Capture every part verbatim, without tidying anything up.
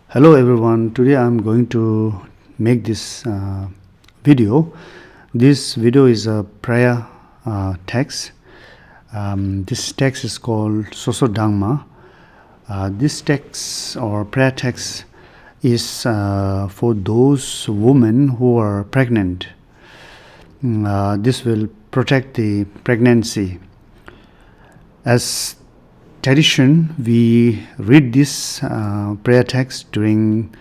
Hello everyone, today I'm going to make this uh, video. This video is a prayer uh, text. Um, this text is called Soso Dangma. Uh, this text or prayer text is uh, for those women who are pregnant. Mm, uh, this will protect the pregnancy. As tradition, we read this uh, prayer text during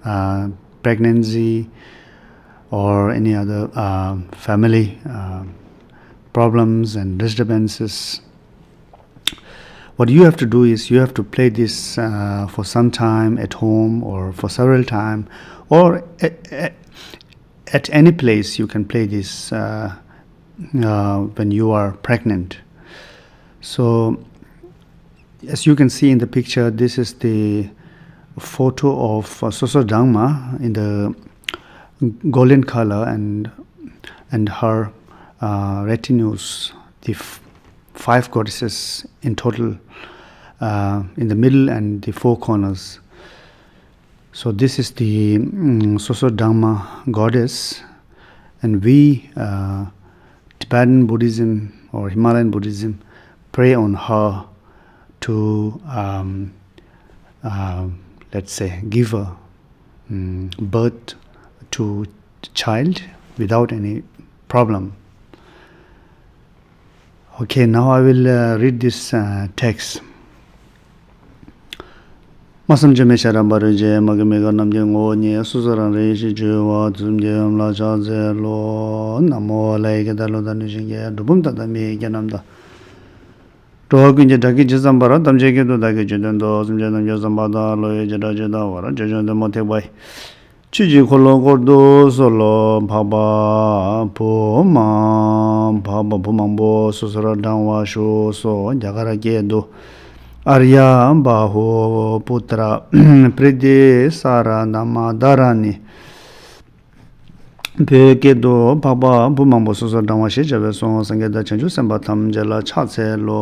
uh, pregnancy or any other uh, family uh, problems and disturbances. What you have to do is you have to play this uh, for some time at home or for several time, or at, at, at any place you can play this uh, uh, when you are pregnant. So as you can see in the picture, this is the photo of uh, Soso Dangma in the golden color and and her uh, retinues, the f- five goddesses in total, uh, in the middle and the four corners. So this is the mm, Soso Dangma goddess, and we uh, Tibetan Buddhism or Himalayan Buddhism pray on her to, um, uh, let's say, give a mm, birth to child without any problem. Okay, now I will uh, read this uh, text. སྨྲ་བསམ་བརྗོད་མེད་ཤེས་རབ་འབར་བའི་རྗེ། མ་གི་མི་དགར་རྣམ་མཁྱེན་ངོ་བོ་ཉིད། སོ་སོ་རང་རིག་ཡེ་ཤེས་སྤྱོད་པ། དུས་གསུམ་གྱི་ཡུམ་ལ་ཕྱག་འཚལ་ལོ། ན་མོ་ལྷ་ཡི་སྐད་དང་ཀླུ་དང་གནོད་སྦྱིན་སྐད། གྲུལ་བུམ་དག་དང་མི་ཡི་སྐད་རྣམས་དང་། འགྲོ་བ་ཀུན་གྱི་སྒྲ་སྐད་ཇི་ཙམ་པར། ཐམས་ཅད་སྐད་དུ་བདག་གིས་ཆོས་བསྟན་ཏོ། སེམས་ཅན་ཐམས་ཅད་བསམ་པ་དང་བློ་ཡི་བྱེ་བྲག་ཇི་ལྟ་བར། ཆོས་སྐྱོང་བདུད་མོ་ཐེག་པ་ཡི། ཆོས་ཀྱི་འཁོར་ལོ་བསྐོར་དུ་གསོལ་ལོ། འཕགས་པ་བུ་མང་འཕགས་པ་བུ་མང་པོ་སོ་སོར་བགྲང་བར་ཞུ། སོ་རྒྱ་གར་སྐད་དུ། ཨཱརྱ་བྷཱ་ཧུ་པུ་ཏྲ་པྲི་ཏི་ས་ར་དྷརྨ་དྷཱ་ར་ཎི། བོད་སྐད་དུ། འཕགས་པ་བུ་མང་པོ་སོ་སོར་བགྲང་བ་ཞེས་བྱ་བའི་གསུང་སངས་རྒྱས་དང་བྱང་ཆུབ་སེམས་དཔའ་ཐམས་ཅད་ལ་ཕྱག་འཚལ་ལོ།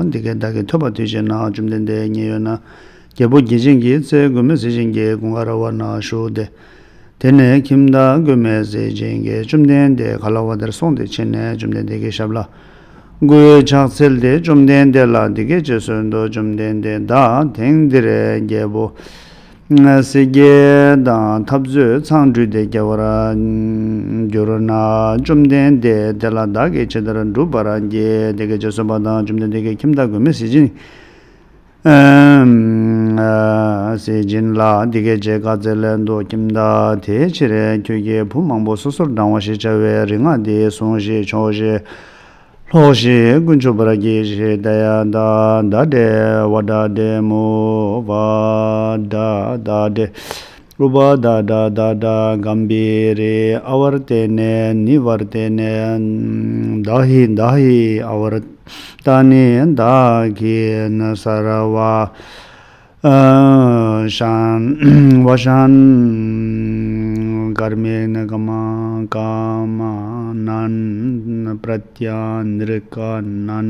འདི་སྐད་བདག་གིས་ཐོས་པ་དུས་གཅིག་ན། བཅོམ་ལྡན་འདས་མཉན་ཡོད་ན། རྒྱལ་པོ་བརྒྱ་བྱིན་གྱིས་ཚེ་མགོན་མེད་ཟས་སྦྱིན་གྱི་དགུན་ཁར་བ་ན་བཞུགས་ཏེ། དེ་ནས་ཁྱིམ་བདག་མགོན་མེད་ཟས་སྦྱིན་གྱིས་བཅོམ་ལྡན་འདས་ག་ལ་བ་དེར་སོང་སྟེ་ཕྱིན་ནས་བཅོམ་ལྡན་འདས་ཀྱི་ཞབས་ལ་མགོས་ཕྱག་འཚལ་ཏེ། བཅོམ་ལྡན་འདས་ལ་འདི་སྐད་ཅེས་གསོལ་ཏོ། བཅོམ་ལྡན་འདས་ད་དེང་འདིར་རྒྱལ་པོ་སྲས་བརྒྱད་དང་འཐབ་རྩོད་ཚང་བྲུས་ཏེ་རྒྱལ་བར་གྱུར་ན། བཅོམ་ལྡན་འདས་དེ་ལ་བདག་གིས་ཇི་ལྟར་བསྒྲུབ་པར་བགྱི། འདི་སྐད་ཅེས་གསོལ་པ་དང་། བཅོམ་ལྡན་འདས་ཀྱིས་ཁྱིམ་བདག་མགོན་མེད་ཟས་སྦྱིན་ཟས་སྦྱིན་ལ་འདི་སྐད་ཅེས་བཀའ་སྩལ་ཏོ། ཁྱིམ་བདག་དེའི་ཕྱིར་ཁྱོད་ཀྱིས་བུ་མང་པོ་སོ་སོར་བགྲང་བ་ཞེས་བྱ་བའི་རིག་སྔགས་འདི་ཟུང་ཞིག་ཕྱོགས་ཤིག་ལྷོགས་ཤིག་ཀུན་ཆུབ་པར་གྱིས་ཤིག་ཏདྱ་ཐཱ། ད་ཏྲེ་བ་ཏྲ་ཏྲེ་མུ་བ་ཏྲ་ཏྲེ་ཨུ་བ་ཏྲ་ཏྲ་གམ་བི་རི་ཨ་ཝར་ཏེ་ནེ་ནི་ཝར་ཏེ་ནེ། ད་ཧི་ད་ཧི་ཨ་ཝར་ཏ་ནི་ད་གི་ན་སར་བ་ཤཱན། བ་ཤཱན་ཀརྨེ་ན་ཀ་མ་ཀ་མ་ནན་པྲ་ཏྱ་ནིར་ཀ་ནན་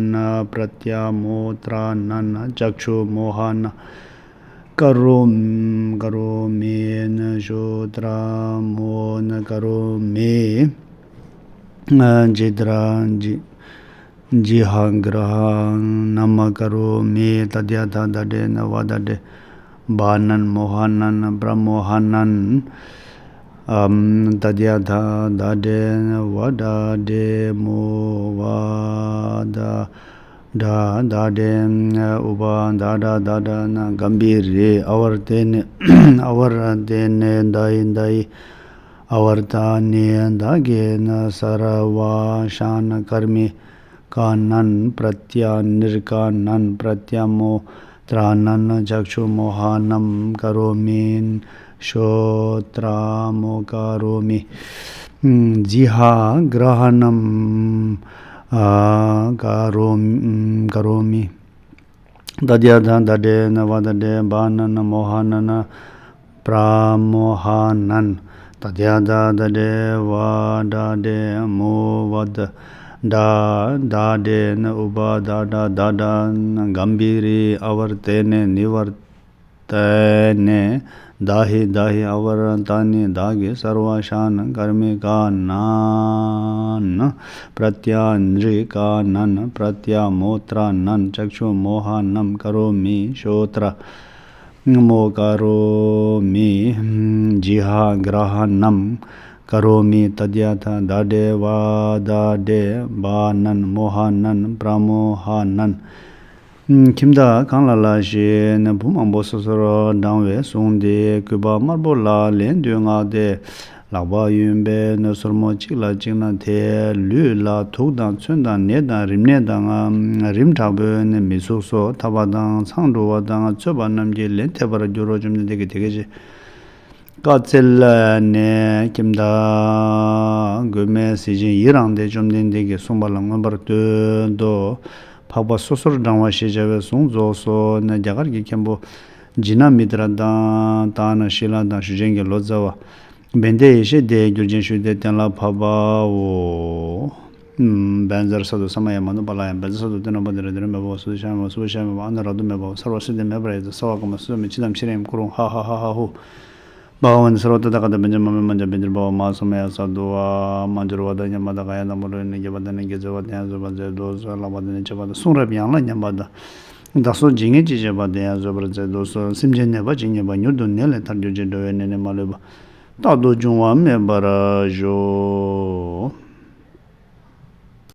པྲ་ཏྱ་མོ་ཏྲ་ནན་ཅཀྵུ་མོ་ཧ་ན་ཀ་རོ་ཀ་རོ་མི་ན་ཤོ་ཏྲ་མོ་ན་ཀ་རོ་མི། ཇི་ཏྲ་ཇི་ཇི་ཧ་གྲ་ཧ་ན་མ་ཀ་རོ་མི། ཏདྱ་ཐཱ། ད་ཏྲེ་ན་བ་ད་ཏྲེ་བ་ནན་མོ་ཧ་ནན་པྲ་མོ་ཧ་ནན། ཨམ། ཏདྱ་ཐཱ། ད་ཏྲེ་ན་བ་ད་ཏྲེ་མུ་བ་ད་ཏྲ་ད་ཏྲེ་ཨུ་བ་ད་ཏྲ་ད་ཏྲ་ན་གམ་བི་རི་ཨ་ཝར་ཏེ་ནེ་ཨ་ཝར་ཏེ་ནེ་ད་ཧི་ད་ཧི་ཨ་ཝར་ཏ་ནི་ད་གི་ན་སར་བ་ཤཱན་ཀརྨེ་ཀ་ནན་པྲ་ཏྱ་ནིར་ཀ་ནན་པྲ་ཏྱ་མོ་ཏྲ་ནན་ཅཀྵུ་མོ་ཧ་ནམ་ཀ་རོ་མི་ཤོ་ཏྲ་མོ་ཀ་རོ་མི། ཨམ། ཇི་ཧ་གྲ་ཧ་ནམ་ཨ་ཀ་རོ་ཀ་རོ་མི། ཏདྱ་ཐཱ། ད་ཏྲེ་ན་བ་ད་ཏྲེ་བ་ནན་མོ་ཧ་ནན་པྲ་མོ་ཧ་ནན། ཏདྱ་ཐཱ། ད་ཏྲེ་བ་ད་ཏྲེ་མུ་བ་ད་ཏྲ་ད་ཏྲེ་ན་ཨུ་བ་ད་ཏྲ་ད་ཏྲ་ན་གམ་བི་རི་ཨ་ཝར་ཏེ་ནེ་ནི་ཝར་ ཏེ་ནེ། ད་ཧི་ད་ཧི་ཨ་བ་ར་ཏ་ནི། བདག་གིས་སརྦ་ཤ་ནན་ཀརྨི་ཀ་ནན་པྲ་ཏྱ་ནི་རི་ཀ་ནན་པྲ་ཏྱ་མོ་ཏྲ་ནན་ཅཀ་ཤུ་མོ་ཧ་ནན་ཀ་རོ་མི་ཤོ་ཏྲ་མོ་ཀ་རོ་མི་ཇི་ཧ་གྲ་ཧ་ནན་ཀ་རོ་མི། ཏ་ཏྱ་ཐ་ད་ཏྲེ་བ་ད་ཏྲེ་བ་ནན་མོ་ཧ་ནན་པྲ་མོ་ཧ་ནན། ཁྱིམ་བདག་གང་ལ་ལ་ཞིག་ནི་བུ་མང་པོ་སོ་སོར་བགྲངས་པའི་གཟུངས་འདི་སྐུད་པ་དམར་པོ་ལ་ལན་བདུན་བསྔགས་ཏེ། ལག་པ་གཡོན་པས་སོར་མོ་གཅིག་ལ་གཅིག་ན་དེ་ལུས་ལ་དུག་དང་མཚོན་དང་ནད་དང་རིམས་ནད་དང་རིམས་དྲག་པོའི་ནད་མི་ཚུགས་སོ། ཐར་པ་དང་མཚང་འབྲུ་བ་དང་རྩོད་པ་རྣམས་ཀྱིས་ལན་ཐེབས་པར་འགྱུར་རོ། བཅོམ་ལྡན་འདས་ཀྱིས་དེ་སྐད་ཅེས་བཀའ་སྩལ་ནས་ཁྱིམ་བདག་མགོན་མེད་ཟས་སྦྱིན་ཡི་རངས་ཏེ་བཅོམ་ལྡན་འདས་ཀྱིས་གསུངས་པ་ལ་མངོན་པར་བསྟོད་དོ། འཕགས་པ་སོ་སོར་བགྲང་བ་ཞེས་བྱ་བའི་གཟུངས་རྫོགས་སོ། ནས་རྒྱ་གར་གྱི་མཁན་པོ་ཇི་ན་མི་ཏྲ་དང་ཏཱ་ན་ཤི་ལ་དང་ཞུ་ཅན་གྱི་ལོ་ཙཱ་བ་བན་དེ་ཡེ་ཤེས་དེའི་རྒྱུ་རྐྱེན་ཞུས་ཏེ་གཏན་ལ་ཕབ་པའོ། བཛྲ་སཏྭ་ས་མ་ཡ་མ་ནུ་པཱ་ལ་ཡ། བཛྲ་སཏྭ་ཏེ་ན་པ་ཏེ་ར་ཏེ་ར་མེ་བྷ་སུ་ཏེ་ཤ་མེ་བྷ་སུ་ཤ་མེ་བྷ་ཨ་ན་ར་དུ་མེ་བྷ་སརྦ་སིདྡྷི་མེ་བྷ་ར་ཡེ་ཙ་སརྦ་ཀརྨ་སུ་མེ་ཅི་དམ་ཤྲཱི་ཡཾ་ཀུ་རུ་ཧ་ཧ་ཧ་ཧ་ཧུ། བྷ་ག་ཝན་ཏེ་སརྦ་ཏ་ཐཱ་ག་ཏ་བྷྱ་ཛྙཱ་མ་མེ་མ་ཛྙཱ་བྷྱ་ཛྙཱ་ར་བྷ་མ་ཧཱ་ས་མ་ཡ་ས་དུ་བ། མ་འགྱུར་བ་དང་མཉམ་པ་དང་འགག་ཡ་དང་མ་འགྲོ་བའི་ནད་བརྒྱད་པ་དང་ནད་ཀྱི་རྩོད་པ་དེ་ཡང་བཟོད་པར་མཛད་དུ་གསོལ། ལྷག་པ་དང་ནི་ཆད་པ་དང་གསུང་རབ་ཡན་ལག་ཉམས་པ་དང་བདག་སོགས་ཇི་སྙེད་ཅིག་བྱེད་པ་དེ་ཡང་བཟོད་པར་མཛད་དུ་གསོལ། སེམས་ཅན་ནད་པ་ཇི་སྙེད་པ་མྱུར་དུ་ནད་ལས་ཐར་གྱུར་ཅིག་འགྲོ་བའི་ནད་ནི་མ་ལུས་པ་རྟག་ཏུ་འབྱུང་བ་མེད་པར་ཤོག།